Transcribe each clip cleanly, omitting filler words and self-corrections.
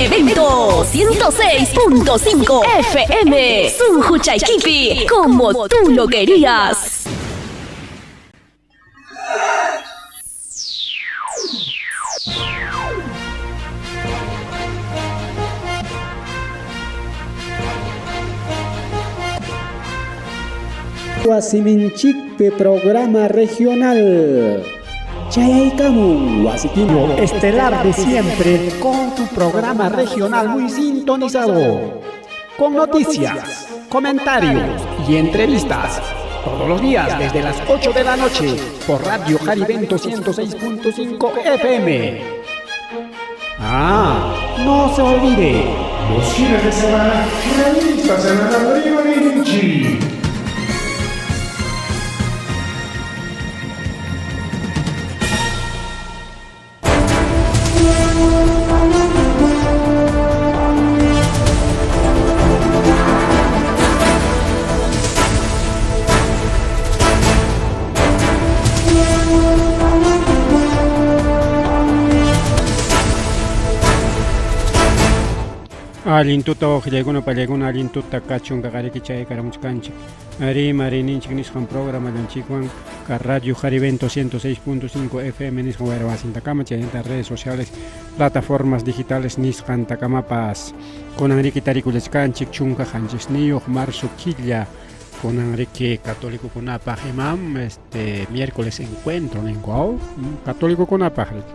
Evento 106.5 FM. Sunquchaykipi, como tú lo querías. Wasiminchikpi programa regional. Chayaykamun Wasiquino estelar de siempre con tu programa regional muy sintonizado. Con noticias, comentarios y entrevistas. Todos los días desde las 8 de la noche por Radio Jarivento 106.5 FM. Ah, no se olvide. Los fines de semana, revista Semanal Rimarinchi. Allin tuta wawqillaykuna pallaykuna allin tuta kachunqa qariki chaykaramuchkanchik rimariyninchik nisqan programallanchikwan ka Radio Jarivento 106.5 FM nisqan wayra wasintakama chaynata redes sociales plataformas digitales nisqantakamapas kunan riki tarikullachkanchik 17 marzo killa kunan riki católicokunapaq imam este miércoles encuentro ninku aw católicokunapaq riki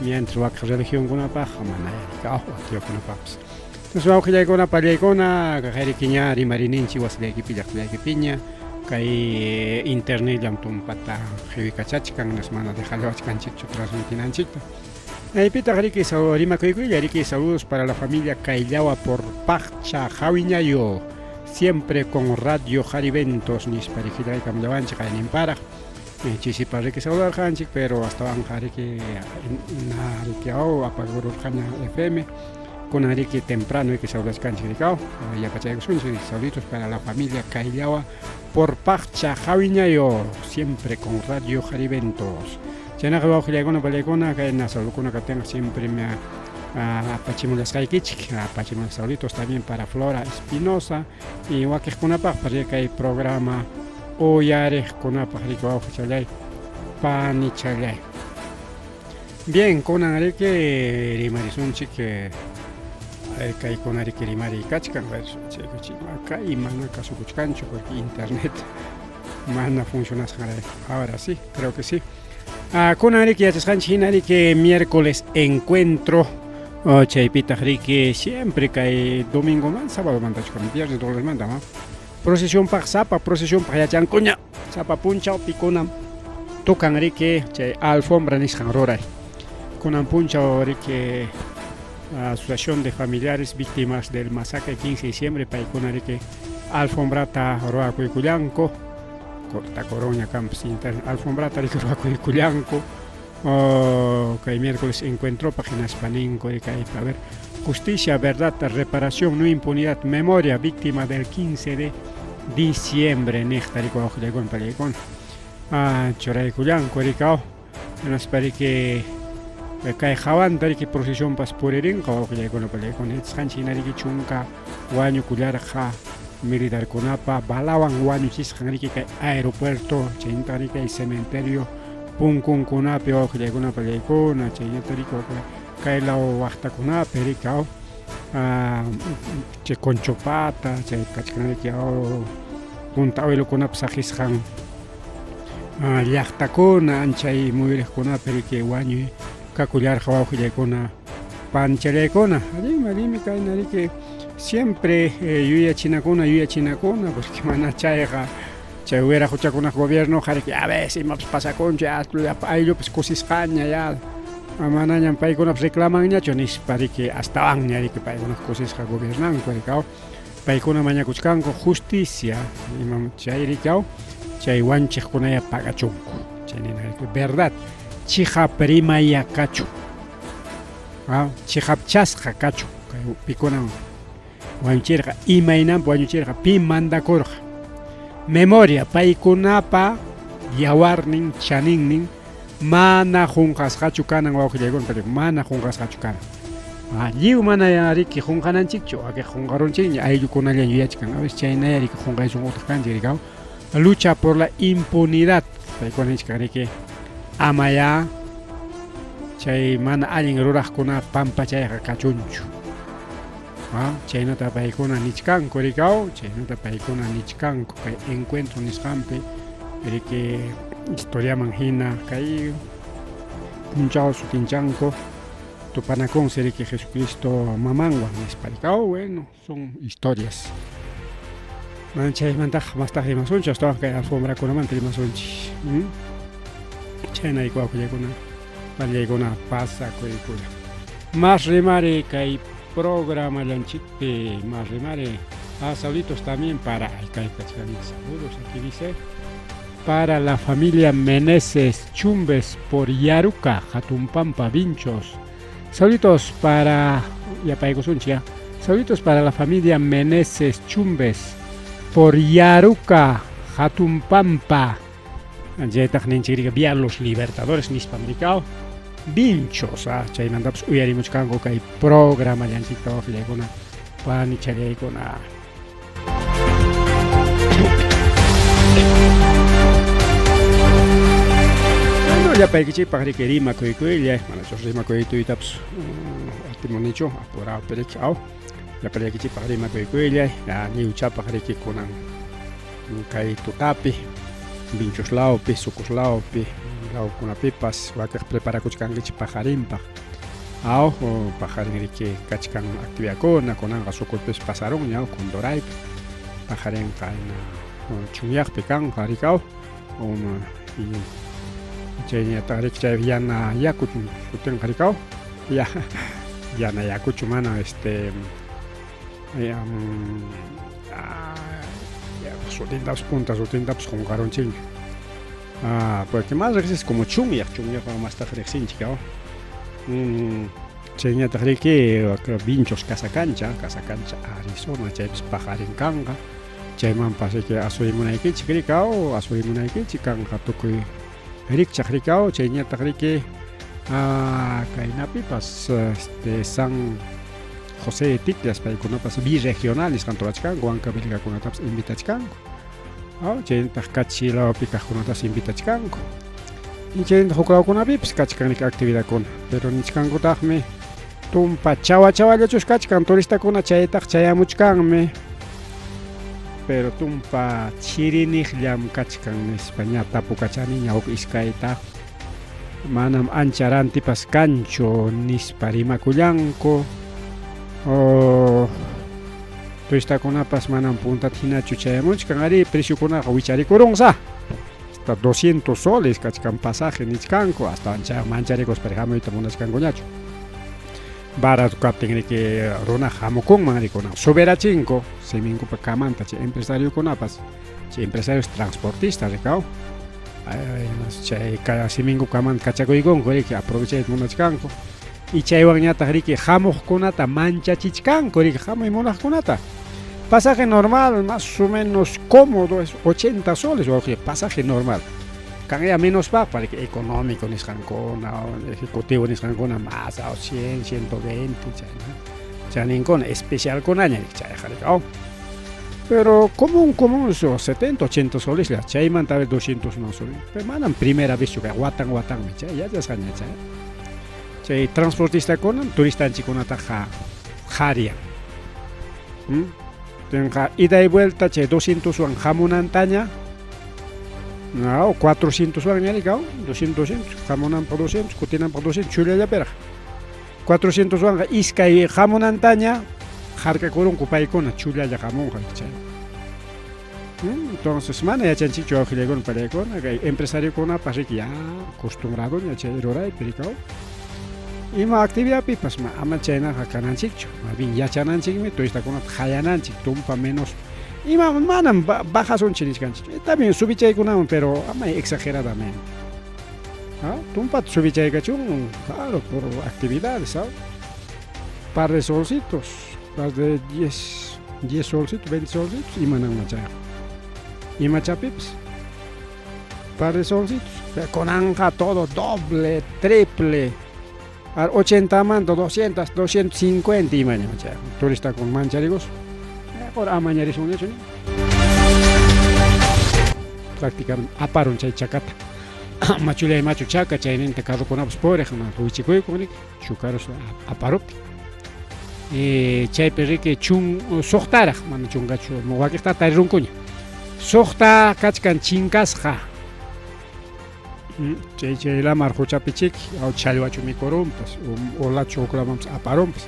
mientras wak religionkunapaq mana riki aw ateokunapaqpas entonces wawqillaykuna pallaykuna kaqarikiña rimarininchik wasillaykipi llaqtallaykipiña kay internetllam tumpata qiwikachachkan mana dejallawachkanchikchu transmitinanchikta. Aypitaq riki rimakuykuylla riki saludos para la familia Kayllawa por Paqcha Jawiñayo siempre con Radio Jariventos nispa riki kamllawanchik ayninparaq chisipa riki saludarqanchik pero astawanqa riki na riki aw apagururqaña FM kunan riki temprano riki saludachkanchik riki aw yapachaykusunchik saluditos para la familia Kayllawa por Paqcha Jawiñayo siempre con Radio Jariventos. Chaynaqa wawqillaykuna pallaykuna kayna saludukuna kaptinqa siempre me apachimullasqaykichik apachimulas saluditos también para Flora Espinosa y wakiqkunapaqpas kay programa uyariqkunapaq riki wawqichallay panichallay. Bien, kunan riki rimarisunchik kaykuna riki rimariy kachkan kay mana kasukuchkanchu porque internet mana funcionasqanrayku. Ahora sí, creo que sí. Kunan riki yachasqanchik hina riki miércoles encuentro chaypitaq riki siempre kay domingo man sábado mantachu viernes manta ma procesionpaq sapa procesionpaq yachankuña sapa punchaw pikunam tukan riki chay alfombra nisqan ruray kunan punchaw riki Asociación de Familiares Víctimas del Masacre 15 de diciembre paykuna riki alfombrata ruwakuykullanku corta coroña campos alfombrata riki ruwakuykullanku kay miércoles encuentropaq hinaspa ninku kaypi a ver justicia, verdad, reparación, no impunidad, memoria, víctima del 15 de diciembre niqta riki wawqillaykuna pallaykuna churaykullanku riki aw hinaspa riki kay hawanta riki procesionpas puririnqa wawqillaykuna pallaykuna yachasqanchik hina riki chunka wañukullarqa militarkunapa balawan wañuchisqan riki kay aeropuerto chaynata riki kay cementerio punkunkunapi wawqillaykuna pallaykuna chaynata riki kay law waqtakunapi riki aw chay Conchopata chay kachkan riki aw punta awilukunapa saqisqan llaqtakuna anchay muyuriqkunapi riki wañuy kakullarqa wawqillaykuna panchallaykuna allinmi allinmi kayna riki siempre yuyachinakuna yuyachinakuna porque mana chayqa chay wiraquchakunaq gobierno riki a veces imapas pasakunchu ya llapa ayllupas kusisqaña ya manañam paykunapas reclamanñachu nispa riki astawanña riki paykunaq kusisqa gobiernanku riki aw paykuna mañakuchkanku justicia imam chay riki aw chay wanchiqkunaya pagachunku chay nina riki verdad chiqap rimaya kachun chiqapchasqa kachun kay pikunan wañuchirqa imaynanpi wañuchirqa pim mandakurqa memoria paykunapa yawarnin chaninnin mana qunqasqachu kanan wawqillaykuna mana qunqasqachu kanan. Ah, lliw mana riki qunqananchikchu, wakin qunqarunchikña ayllukunalla yuyachkan. A veces chaynaya riki qunqay sunqutaq kanchik rikaw. Lucha por la impunidad. Paykuna nichkan riki amayá chay mana allin ruraqkuna pampachayqa kachunchu. Ah, chaynata paykuna nichkanku rikaw, chaynata paykuna nichkanku kay encuentro nisqanpi riki historiaman hina kay punchaw sutinchanku tupanakunsi riki Jesucristo mamanwan nispa rikaw, bueno, son historias. Mana chaymantaqa mastaq rimasunchik, astawan kay alfombrakunamanta rimasunchik. Chayna wawqillaykuna, panillaykuna pasakuykuna. Más rimari kay programallanchikpi, más rimari. Ah, saluditos también para, ay, saludos, aquí dice, para la familia Meneses Chumbes por Yaruca, Jatumpampa, Vinchos. Saluditos para, ya ya. Saluditos para la familia Meneses Chumbes por Yaruca, Jatumpampa. Chaytaq ninchik vía los Libertadores nispa rikaw. Vinchos, ah, chaymantapas uyarimuchkanku kay programa llanchikta wawqillaykuna, panichallaykuna. Bueno, llapaykichikpaq riki rimakuykuylla, manachus rimakuytuytapas atimunichu, apurado riki aw. Llapallaykichikpaq rimakuykuylla, lliwchapaq riki kunan kay tutapi, Vinchos lawpi, Sucos lawpi, lawkunapipas wakiq preparakuchkankichik paqarinpaq. Aw, paqarin riki kachkan actividadkuna, kunanqa Sucuspis pasarunña Condoraypi. Paqarinqa ina chunyaqpi kanqa rikaw. Chayñataq riki chay yana yaku sutinqa rikaw. Ya, yana yakuchu mana este sutintapas punta sutintapas qunqarunchikña. Ah, porque más riqsis como chunyaq, chunyaqwan mastaq riqsinchik aw. Chayñataq riki Vinchos Casa Cancha, Casa Cancha Arizona, chaypis paqarin kanqa. Chaymanpas riki asuymunaykichik rikaw, asuymunaykichik kanqa tukuy rikchaq rikaw, chayñataq riki kaynapipas este San José de Ticlas paykunapas birregional nisqanta ruwachkanku, Huancavelicakunatapas invitachkanku. Aw, chaynataq Cachi lawpi kaqkunatas invitachkanku. Y chaynataq huk lawkunapipas kachkan riki actividadkuna, pero nichkankutaqmi tumpa chawa chawallachus kachkan turistakuna chaytaq chayamuchkanmi. Pero tumpa chiriniqllam kachkan nispa ña tapukachaniña huk iskayta. Manam ancha rantipas kanchu nispa rimakullanku. O turistakunapas manam puntata hinachu chayamuchkan, arí preciokunaqa wicharikurunsa. Hasta 200 soles kachkan pasaje nichkanku, hasta ancha mancharikuspa hamuyta munachkankuñachu. Barato kaptin riki runa hamukunman rikuna suberachinku siminkupa kamanta chay empresariokunapas, chay empresarios transportistas rikaw. Chay siminku kamanta kachakuykunku riki aprovechayta munachkanku. Y chaywanñataq riki hamuqkunata manchachichkanku riki hamuy munaqkunata. Pasaje normal, más o menos cómodo, es 80 soles, wawqi, pasaje normal. Kan ya menos pa, para que económico nisqankuna, ejecutivo nisqankuna más a 100, 120, chayna. Chaninkuna, especialkunaña chayqa rikaw. Pero común, común, so 70, 80 soles, la chaymanta a ver 200 más soles. Pero manam primera vez chuka, watan, watanmi, chay, yachasqaña chay. Chay transportistakuna, turistanchikkunataqa qhariyan. Tenqa ida y vuelta chay 200 wan hamunantaña, no, 400 wan ña rikaw, 200, 200, hamunanpaq 200, kutinanpaq 200, chullallapiraq. 400 wanqa iskay hamunantaña harkakurunku paykuna chullalla hamunqa chay. Entonces mana yachanchikchu wawqillaykuna pariykuna, kay empresariokunapas riki ya acostumbradoña chay ruraypi rikaw. Ima actividadpipas ama chaynaqa kananchikchu, más bien yachananchikmi turistakunata hayananchik tumpa menos ima manam bajasunchik nichkanchik, también subichaykunaman pero ama exageradamente. ¿Ah? Tumpata subichaykachun, claro, por actividades, ¿sabes? Par de solcitos, par de 10, 10 solcitos, 20 solcitos, imananman chayqa. Imachapipas. Par de solcitos. Pero kunanqa todo doble, triple. Ar 80 manta 200, 250 imaña chay turistakuna mancharikusun. Mejor amañarisunñachu nin. Prácticamente aparun chay chakata. Machullay machu chaka chayninta carrokunapas puriq wichikuykun riki chukarus aparuptin. Chaypi riki chun suqtaraq mana chunkachu wakiqta tarirunkuña. Suqta kachkan chinkasqa. Chay chay lamar quchapi chiki aw challwachu mikurunpas olachu huklamanpas aparunpas.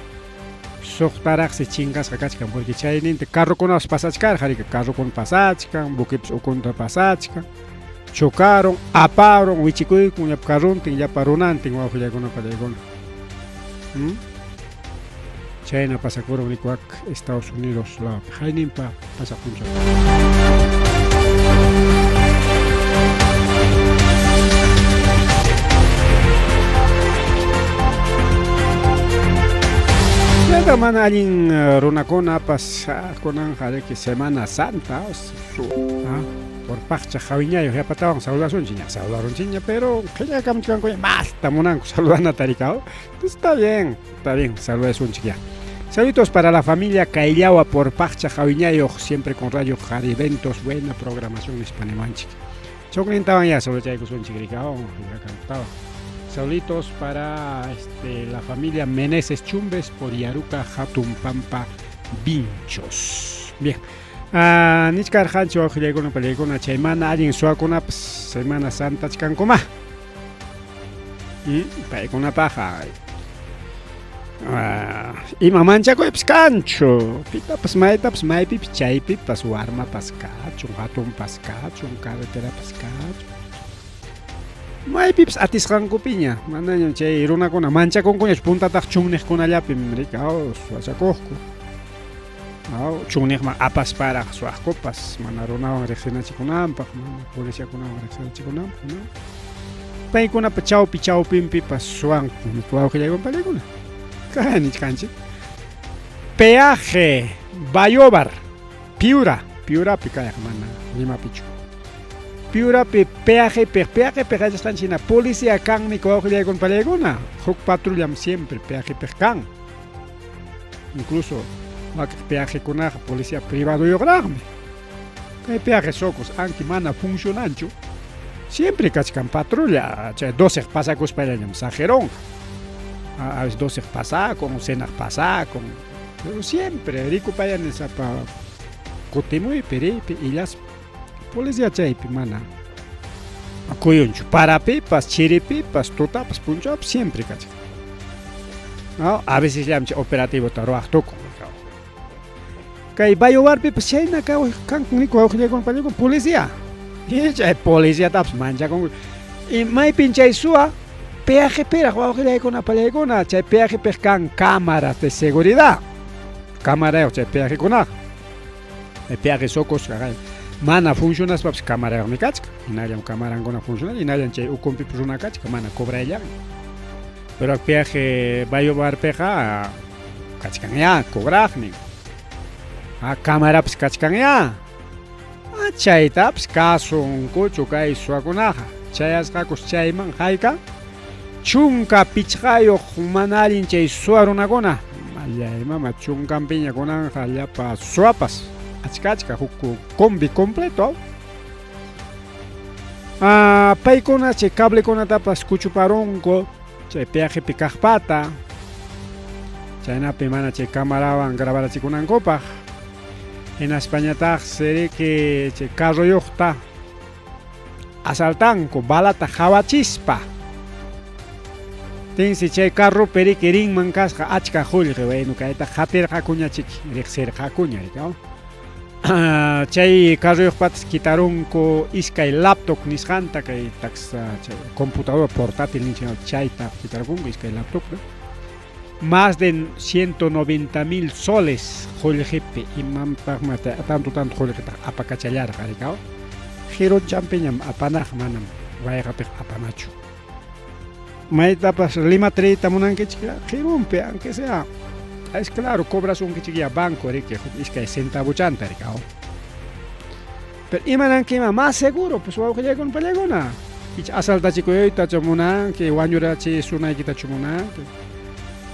Suqtaraqsi chinkasqa kachkan porque chayninta carrokunapas pasachkarqa riki carrokuna pasachkan buquepas ukunta pasachkan chocaron aparun wichikuykun llapa carrontin llapa runantin wawqillaykuna pallaykuna. Chayna pasakurun rikuwak Estados Unidos lawpi hayninpa pasaq punchaw. Chayta mana allin runakunapas kunanqa riki Semana Santa por paqcha hawiñayuq yapatawan saludasunchik ña saludarunchikña pero qillakamuchkankuña masta munanku saludanata rikaw. Está bien, está bien, saludasunchik ya. Saluditos para la familia Kayllawa por Paqcha Hawiñayuq, siempre con Radio Jariventos, buena programación hispanimanchik. Chocnintawan ya saludachaykusunchik rikaw, Saluditos para la familia Meneses Chumbes por Yaruca, Hatun Pampa, Vinchos. Bien. Nichkarqanchik wawqillaykuna pallaykuna chay mana allin suwakunapas Semana Santa chkankuma. Paykunapaqqa ima manchakuypas kanchu pitapas maytapas maypipas chaypipas warmapas kachun hatunpas kachun carreterapas kachun maypipas atisqankupiña manañam chay runakuna manchakunkuñachu puntataq chunniqkunallapim riki aw suwachakuqku aw chunniqman apasparaq suwaqkupas mana runawan riqsinachikunanpaq mana policiakunawan riqsinachikunanpaq no paykunapa chawpi chawpinpipas suwanku wawqillaykuna pallaykuna kay nichkanchik peaje Bayobar Piura Piurapi kayaq mana Limapichu Piurapi peajepi peajepi qachasqanchik hina policía kanmi wawqillaykuna pallaykuna huk patrullam siempre peajepiq kan incluso wakiq peajekunaqa policía privadoyuqraqmi kay peaje Socos anki mana funcionanchu siempre kachkan patrulla chay 12 pasakuspallallam sajeronqa a veces 12 pasakun cenaq pasakun pero siempre rikupayani sapa kutimuypi riypi illaspi policía chaypi mana kuyunchu parapipas chiripipas tutapas punchawpas siempre kachkan no a veces llam chay operativota ruwaq tukun kay Bayobarpipas chayna kanku niku wawqillaykuna pallaykuna policía chay policiatapas manchakunku y maypin chay suwa peajepiraq wawqillaykuna pallaykuna chay peajepiq kan cámaras de seguridad camarayuq chay peajekunaqa peaje Socos mana funcionaspapas camarayuqmi kachkan hinallam camarankuna funcionan hinallam chay ukunpipas runa kachkan mana cobrayllaña pero peaje Bayobarpiqa kachkanya cobraqnin camarapas kachkanya chaytapas kasunkuchu kay suwakunaqa chayasqakus chayman hayka 15 mana allin chay suwa runakuna mallay mama chunkanpiña kunanqa llapa suwapas achka achka huk combi completo paykuna chay cablekunatapas kuchuparunku chay peajepi kaqpata chaynapi mana chay camarawan grabarachikunankupaq hinaspañataqsi riki chay carroyuqta asaltanku balata hawachispa tinsi chay carropi riki rinman kasqa achka qullqi bueno kayta qatirqakuñachiki riqsirqakuña riki chay carroyuqpatas quitarunku iskay laptop nisqanta kay taxa chay computadora portátil ninchik chayta quitarunku iskay laptop más de 190,000 soles qullqipi imanpaqma tanto tanto qullqita apakachallarqa rikaw qirunchanpiñam apanaq manam wayqapiq apanachu maytapas Limata riyta munankichik qirunpi aunque sea es claro cobrasunkichik ya banco riki huk iskay centavochanta rikaw pero imanankima más seguro pues wawqillaykuna pallaykuna Ich asaltachikuytachu munanki, wañurachisunayki munanki.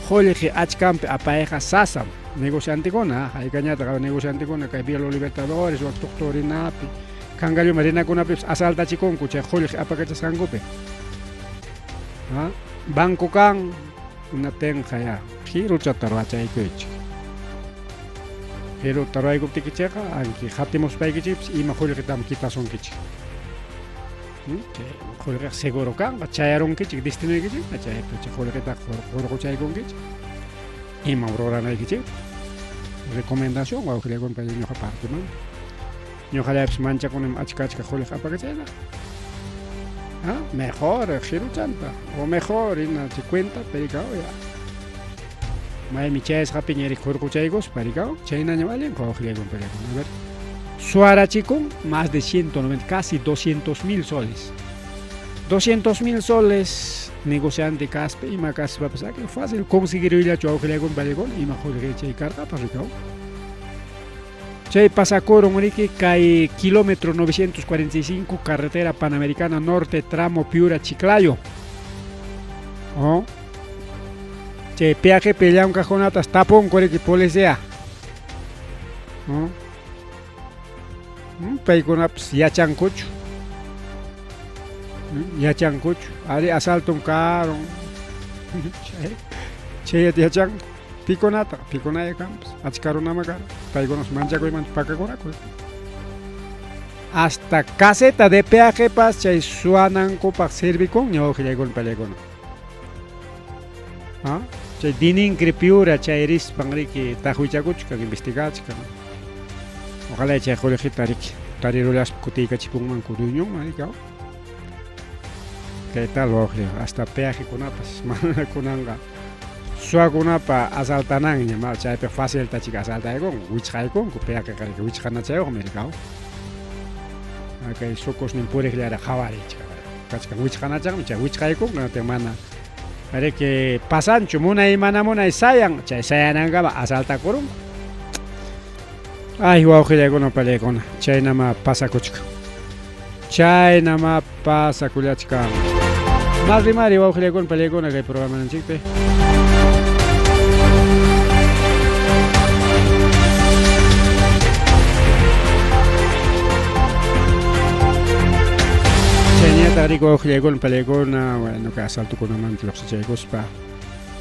Qullqi achkampi apayqa sasam. Negociantekuna, haykañataq negociantekuna kay Vía Los Libertadores, wak tuqturinapi, Kangalluma rinakunapipis asaltachikunku chay qullqi apakachasqankupi. Ha? Banco kan, hinaptinqa ya, qiruchata ruwachaykuychik. Qiruta ruwaykuptikichikqa anki qatimuspaykichikpis ima qullqitam quitasunkichik. Chay qullqiqa seguro kanqa, chayarunkichik destinoykichikta, chaypi chay qullqitaqa hurquchaykunkichik. Imam ruranaykichik? Recomendación wawqillakuna pay ñuqa partimanta. Ñuqallaypis manchakunim achka achka qullqi apakachayta. ¿Ah? Mejor qiruchanta o mejor ina chay cuenta pericao ya. Maymi chayasqapiña rik hurquchaykuspa rikaw, chaynañam allinqa wawqillaykuna paykuna. A ver. Suarachikun más de 190, casi 200 mil soles. 200 mil soles negociante kaspa ima kaspapas aquel fácil conseguiruyllachu wawqillaykuna paykuna ima qullqi chay karqapas rikaw. Chay pasakurun riki kay kilómetro 945 carretera Panamericana Norte tramo Piura Chiclayo. Oh. Chay peajepi llamkaqkunatas tapunku riki policía. Oh. Paykunapas yachankuchu. Yachankuchu. Ari asalton karun. Chay yachanku. Pikunata, pikunaya kanpas. Achka runama karan. Paykunas manchakuymanta pakakunaku. Hasta caseta de peajepas chay suanankupaq servikunña wawqillaykuna pallaykuna. ¿Ah? Chay dininkri piura chay rispan riki taqwichakuchkan investigachkan. Ojalá chay qullqita riki tarirullaspa kutiykachipunmanku dueñonman riki. ¿Qué tal wawqi? Hasta peajekunapas mana kunanqa suwakunapa asaltananña ma chaypi facilta chika asaltaykunku wichqaykunku peajeqa riki wichqanachayuqmi riki. Kay sucosnin puriqllara qhawarichik kachkan wichqanachaqmi chay wichqaykunku mana riki pasanchu munay mana munay sayan chay sayanankama asaltakurunku. Ay wawqillaykuna pallaykuna chaynama pasakuchkan. Chaynama pasakullachkan. Más rimari wawqillaykuna pallaykuna kay programanchikpi. Chayñataq riki wawqillaykuna pallaykuna bueno kay asaltokunamanta lluqsichaykuspa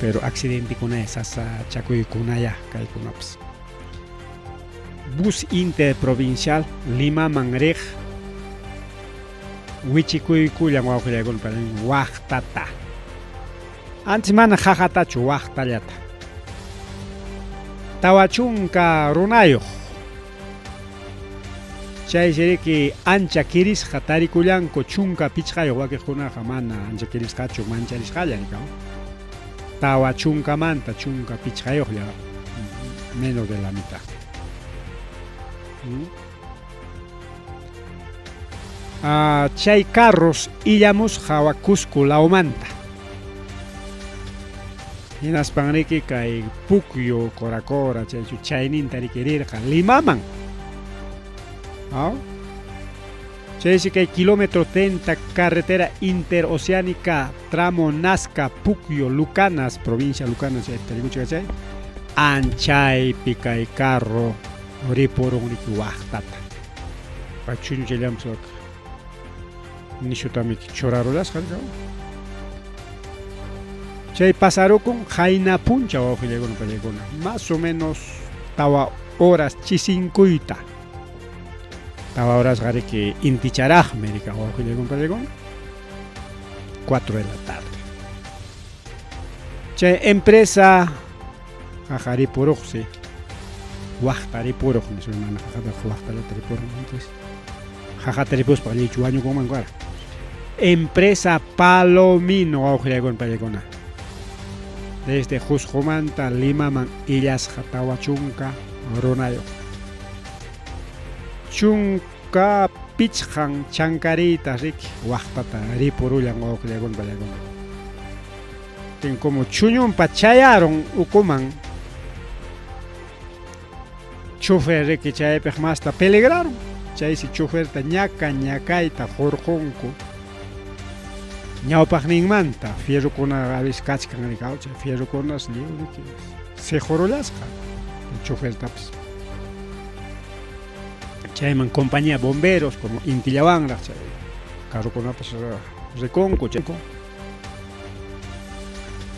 pero accidentekunaya sasachakuykunaya kaykunapas. Bus interprovincial Limaman riq wichikuykullan wawqillaykuna pallaykuna waqtata. Antes mana qaqatachu waqtallata. 40 runayuq. Chaysi riki ancha kirisqa tarikullanku 15 wakiqkunaqa mana ancha kirisqachu mancharisqalla rikaw. 40manta 15yuqlla menos de la mitad. Chay carros illamusqa Cusco lawmanta. Hinaspan riki kay Pucyo, Coracora, chaychu chayninta riki rirqa Limaman. Chaysi kay kilómetro 30 carretera interoceánica tramo Nazca, Pucyo, Lucanas, provincia Lucanas, chay tarikuchika chay. Anchaypi kay carro ripurun riki waqtata. Pachuñuchallanpas wak nishutami churarullasqa rikaw. Chay pasarukun qayna punchaw wawqillaykuna pallaykuna más o menos 4 horas chisinkuyta. 4 horas riki inticharaqmi rikaw wawqillaykuna pallaykuna 4 de la tarde. Chay empresa qaqa ripuruqsi waqta ripuruq nisun mana qaqataqa waqtallata ripuruq antes. Qaqata ripuspa allichu wañukunmanku ara. Empresa Palomino wawqillaykuna pallaykuna. Desde Qusqumanta Limaman illasqa 40 runayuq. 15 chankariyta riki waqtata ripurullan wawqillaykuna pallaykuna. Tin como chuñumpa chayarun ukuman chofer riki chaypiq masta peligraron. Chaysi choferta ñaka ñakayta hurqunku. Ñawpaqninmanta fierrokuna a veces kachkan rikaw chay fierrokunas lliw riki sejorollasqa chofertapas. Chayman compañía bomberos como intillawanraq chay carrokunapas rikunku chay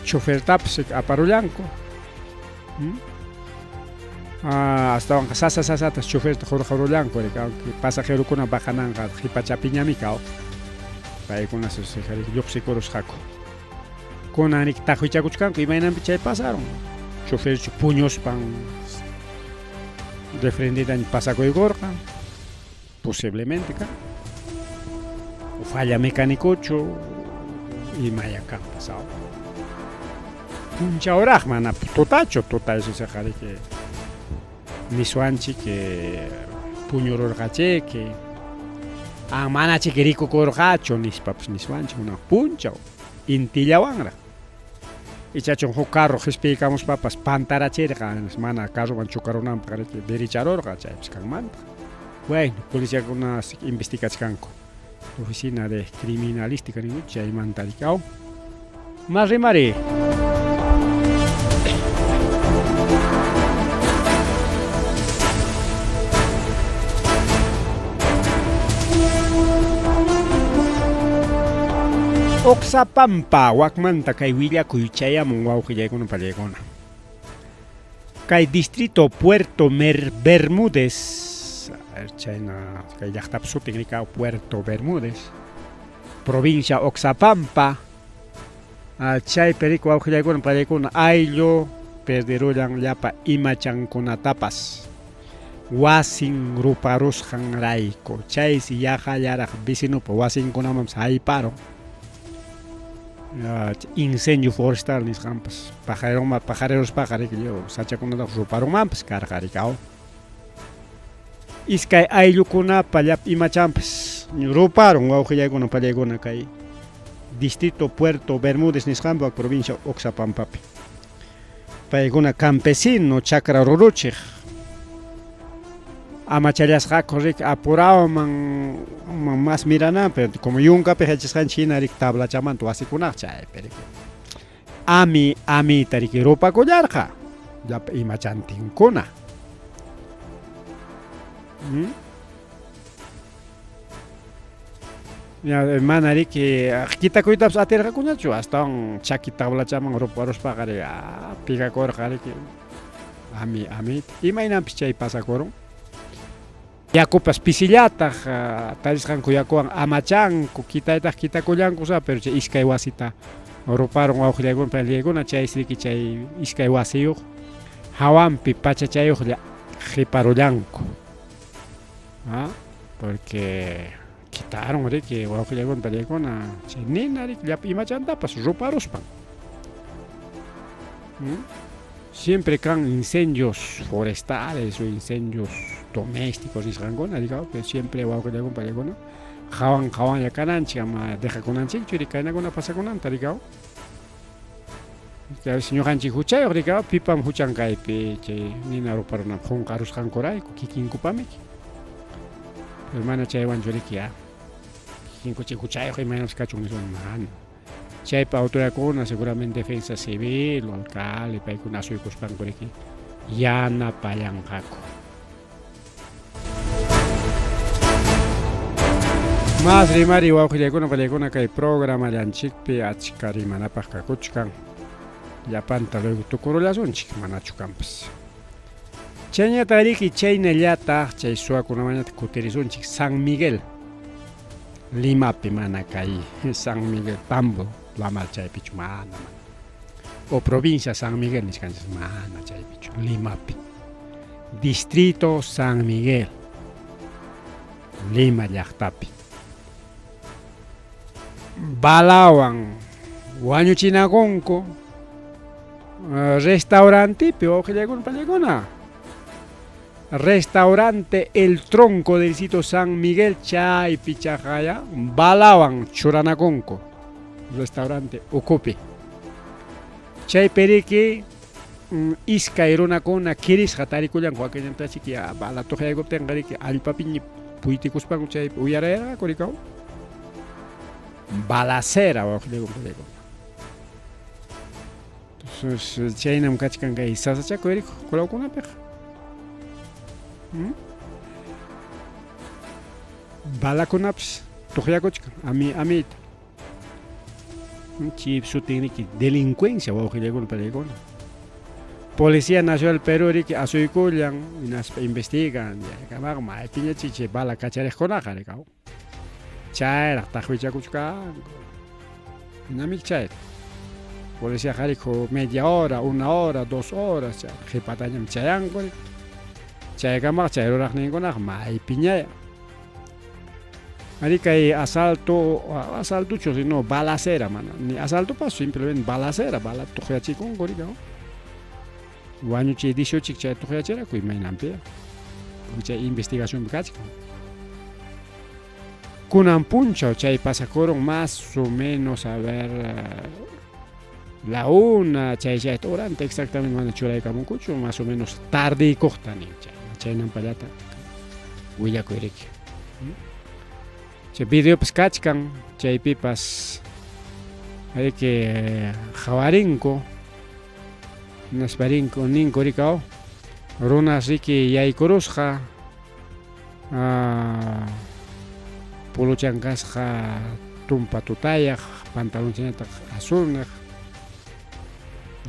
chofertapas aparullanku. Astawanqa sasa sasatas choferta hurqurullanku riki pasajerokuna bajananqa qipachapiñami kaw. Paykuna lluqsikurusqaku. Kunan riki taqwichakuchkanku imaynanpi chay pasarun. Choferchu puñuspan de frentetaña pasakuykurqa posiblemente kan. O falla mecanicochu imaya kanpas aw. Punchawraq mana tutachu tuta eso riki niswanchik puñururqachiki ah manachiki rikukurqachu nispapas niswanchik una punchaw intillawanraq. Ichachun huk carro qispiykamuspapas pantarachirqa mana carrowan chocarunanpaq riki dericharurqa chaypas kanmantaq. Bueno, policiakuna investigachkanku. Oficina de criminalística ninku chaymanta riki aw. Mas rimari. Oxapampa wakmanta kay willakuy chayamun wawqillaykuna pallaykuna. Kay distrito Puerto Bermúdez, chayna kay llaqtap sutin rikaw Puerto Bermúdez, provincia Oxapampa, chaypi riki wawqillaykuna pallaykuna ayllu perderullan llapa imachankunatapas wasin ruparusqanrayku chaysi yaqallaraq vecinupa wasinkunamanpas hayparun. Incendio forestal nisqanpas pajareroma pajareruspaqa riki lliw sachakunataqa ruparunmanpas karqa riki aw. Iskay ayllukunapa llapa imachanpas ruparun wawqillaykuna pallaykuna kay distrito Puerto Bermúdez nisqanpa provincia Oxapampapi. Paykuna campesino chakra ruruchiq amachallasqaku riki apurawman mas mirananpaq como yunkapi yachasqanchik hina riki tablachamanta wasikunaqa chaypi riki ami amita riki rupakullarqa llapa imachantinkuna. Ya mana riki kitakuytapas atirqakuñachu astawan chaki tablachaman ruparuspaqa riki pigakurqa riki ami amita imaynanpis chay pasakurun. Yakupas pisillataq tarisqanku yakuwan amachanku kitaytaq kitakullanku sa pero chay iskay wasita ruparun wawqillaykuna payllaykuna chaysi riki chay iskay wasiyuq hawanpi pachachayuqlla qiparullanku. Porque quitaron riki wawqillaykuna pallaykuna chay nina riki llapa imachantapas ruparuspan. Siempre kan incendios forestales o incendios domésticos nisqankuna rikaw pero siempre wawqillaykuna pallaykuna hawan hawanlla kananchik ama dejakunanchikchu riki kaynakuna pasakunanta rikaw. A veces ñuqanchik huchayuq rikaw pipam huchan kaypi chay nina ruparunanpaq qunqarusqankurayku kikinkupamiki. Pero mana chaywanchu riki ya kikinkuchik huchayuq imaynapas kachun niswan mana. Chaypa autoridadkuna seguramente defensa civil o alcalde paykuna asuykuspanku riki yanapallanqaku. Mas rimari wawqillaykuna pallaykuna kay programallanchikpi achka rimanapaq kakuchkan llapanta luego tukurullasunchik manachu kanpas. Chayñataq riki chaynallataq chay suwakunamanñataq kutirisunchik San Miguel Limapi mana kay San Miguel Tambo Lamar chaypichu mana mana o provincia San Miguel nisqanchis mana chaypichu Limapi distrito San Miguel Lima llaqtapi balawan wañuchinakunku restaurantepi wawqillaykuna pallaykuna restaurante El Tronco del sitio San Miguel chaypi chaqaya balawan churanakunku restaurante ukupi chaypi riki iskay runakuna kirisqa tarikullanku wakinllantachik ya bala tuqyaykuptinqa riki allpapiña puytikuspanku chaypi uyarayarqaku rikaw. Balacera wawqillayku. Entonces, chaynam kachkan kay sasachakuy rikuq kulawkunapiqa. Balakunapas tuqyakuchkan ami amiyta. Chip sutinriki delincuencia wawqillaykuna palaykuna. Policía Nacional Perú riki asuykullan hinaspa investigan yaykamaqa maypiña chay bala kachariqkunaqa rikaw. Chayraq taqwichakuchkanku. Hinamik chay. Policía qariku media hora, una hora, dos horas chay qhipatañam chayanku. Chaykamaqa chay ruraqninkunaqa maypiñaya. Ari kay asalto, asaltuchu sino balacera mana, ni asaltopas simplemente balacera, bala tuqyachikunku rika. Wañuchiy dishuchik chay tuqyachiraku imaynanpi. Chay investigacionpi kachkan. Kunan punchaw chay pasakurun más o menos a ver la una chay chayta horanta exactamente mana churaykamunkuchu más o menos tardiykuqta nin chay chaynanpallata willakuy riki. Chay videopas kachkan chaypipas riki qhawarinku hinaspa rinku ninku rikaw runas riki yaykurusqa puluchan kasqa tumpa tutayaq pantalonchañataq azulniq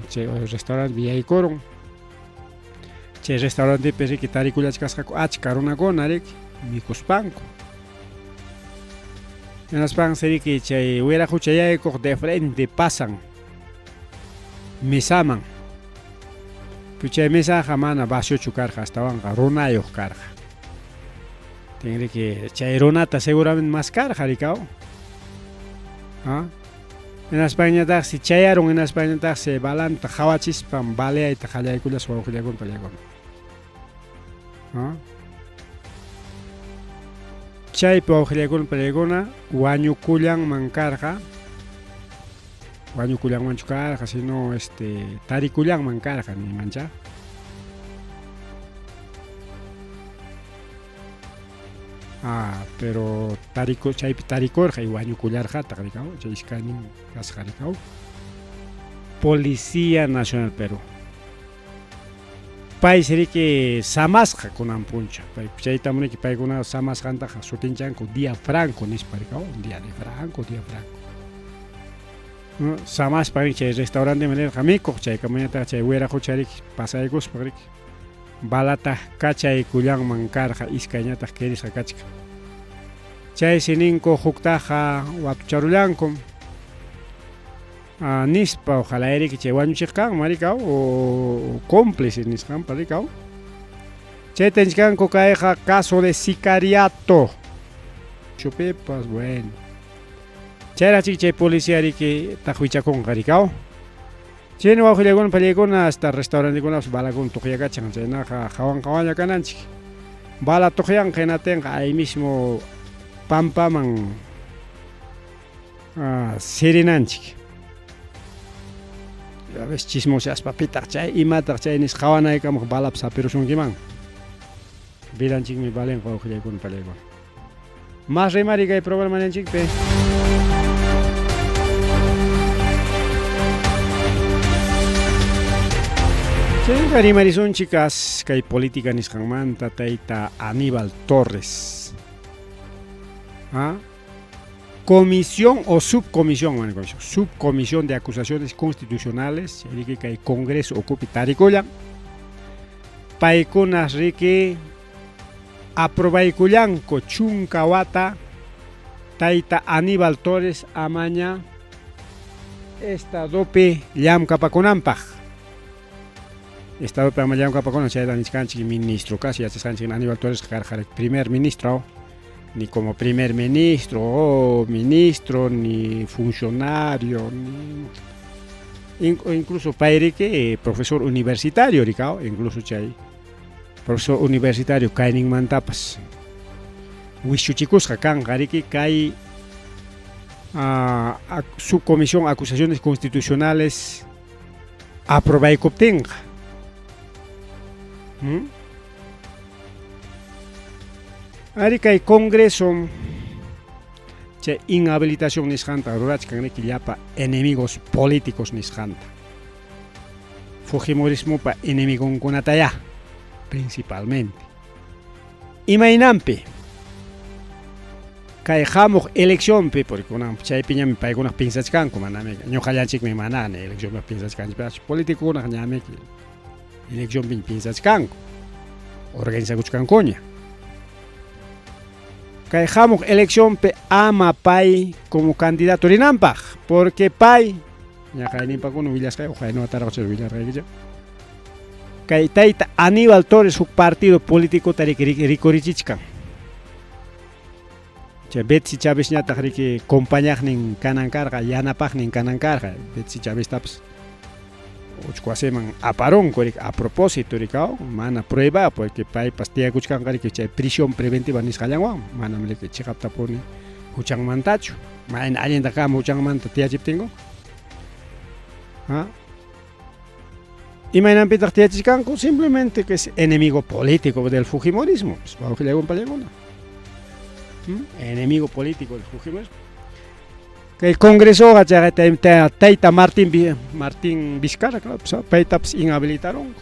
chay restaurantepi yaykurun chay restaurantepi riki tarikullachkasqaku achka runakuna riki mikuspanku hinaspansi riki chay wiraqucha yaykuq de frente pasan mesaman chay mesaqa mana vaciochu karqa astawanqa runayuq karqa tinriki chay runata seguramente maskarqa rikaw hinaspañataqsi chayarun hinaspañataqsi balanta qhawachispan baleayta qallaykullas wawqillakuna pallaykuna chaypi wawqillaykuna pallaykuna wañukullanman karqa wañukullanmanchu karqa sino este tarikullanman karqa nimancha. Ah, pero tariku chaypi tarikurqa y wañukullarqataq rikaw chay iskaynin kasqa rikaw. Policía Nacional Perú. Paysi riki samasqa kunan punchaw. Pay chaytam riki paykuna samasqantaqa sutinchanku día franco nispa rikaw, día de franco, día franco. Samaspa riki chay restauranteman rirqa mikuq chaykamuñataq chay wiraqucha riki pasaykuspa riki balata kachaykullanman karqa iskayñataq kirisqa kachkan. Chaysi ninku huktaqa watucharullankum nispa ojalá riki chay wañuchiq kanman rikaw o cómplice nisqanpa rikaw. Chayta nichkanku kayqa caso de sicariato. Chupipas bueno. Chayraq chiki chay policía riki taqwichakunqa rikaw. Chayna wawqillaykuna pallaykuna hasta restaurantekunapas balakuna tuqyakachan chaynaqa hawan hawanlla kananchik. Bala tuqyanqa hinatinqa ahí mismo pampaman sirinanchik. A veces chismoseaspa pitaq chay imataq chay nisqa qawanaykamuq balapas hapirusunkiman. Vidanchikmi valenqa wawqillaykuna pallaykuna. Más rimari kay programanchikpi. Chayqa rimarisunchik kay política nisqanmanta tayta Aníbal Torres. ¿Ah? Comisión o subcomisión, bueno, comisión, subcomisión de acusaciones constitucionales, riki kay Congreso ukupi tarikullan. Paykunas riki aprobaykullanku chunka wata tayta Aníbal Torres amaña estadopi llamkapakunanpaq. Estadopi ama llamkapakunan chayta nichkanchik ministro casi yachasqanchik Aníbal Torres karqa primer ministro ni como primer ministro o ministro ni funcionario ni incluso payriki profesor universitario rikaw incluso chay profesor universitario kayninmantapas wischuchikusqa kanqa riki kay subcomisión acusaciones constitucionales aprobaykuptinqa. Ari kay Congreso Chay inhabilitación nisqanta rurachkan riki llapa enemigos políticos nisqanta. Fujimorismopa enemigonkunatayá, principalmente. Imaynanpi? Kay hamuq eleccionpi, porque kunan chaypiñami paykunaq pinsachkanku, manami ñuqallanchikmi manani eleccionpi pinsachkanchikpachu, políticokunaq ñami eleccionpi pinsachkanku, organizakuchkankuña. Kay hamuq eleccionpi ama pay como candidato rinanpaq, porque pay ñaqayninpakuna willasqay uqaynuwataraqcha willarqaykichik. Kay tayta Aníbal Torres huk partido políticota rikurichichkan. Chay Betsy Chávez-ñataq riki compañaqnin kanan karqa, yanapaqnin kanan karqa. Betsy Chávez-tapas uchkuwasiman aparunku riki a propósito rikaw, mana prueba porque paypas tiyakuchkanqa riki chay prisión preventiva nisqallanwan, manam riki chiqaptapuni huchanmantachu. Mayna allinta kama huchanmanta tiyachiptinku. ¿Ah? Imaynanpitaq tiyachichkanku? Simplemente que es enemigo político del fujimorismo. Pues, Enemigo político del fujimorismo. Kay congresoqa chayqa tayta Martín Martín Vizcarra, claro, pues, paytapas inhabilitaronku.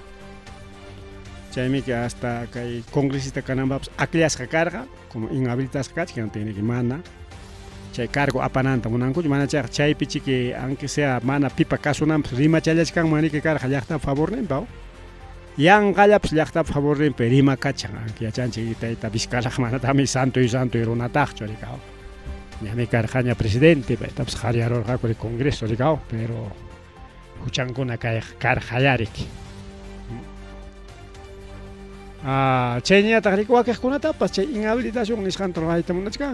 Chaymi que hasta kay congresista kananpaqpas akllasqa karqa, como inhabilitasqa kachkan, tiene que mana chay cargo apananta munankuchu, mana chayqa chaypi chiki aunque sea mana pipa kasunanpaq rimachallachkanman riki karqa llaqtapa favorninpa. Yanqallapas llaqtapa favorninpi rimakachan, aunque yachanchik tayta Vizcarraqa manataqmi santo y santo y runataqchu rikaw. Ñami karqaña presidente, paytapas qaryarurqaku ri congreso rikaw, pero huchankuna kay karqayá riki. Ah, chayñataq riki wakiqkunatapas chay inhabilitación nisqanta rurayta munachkan.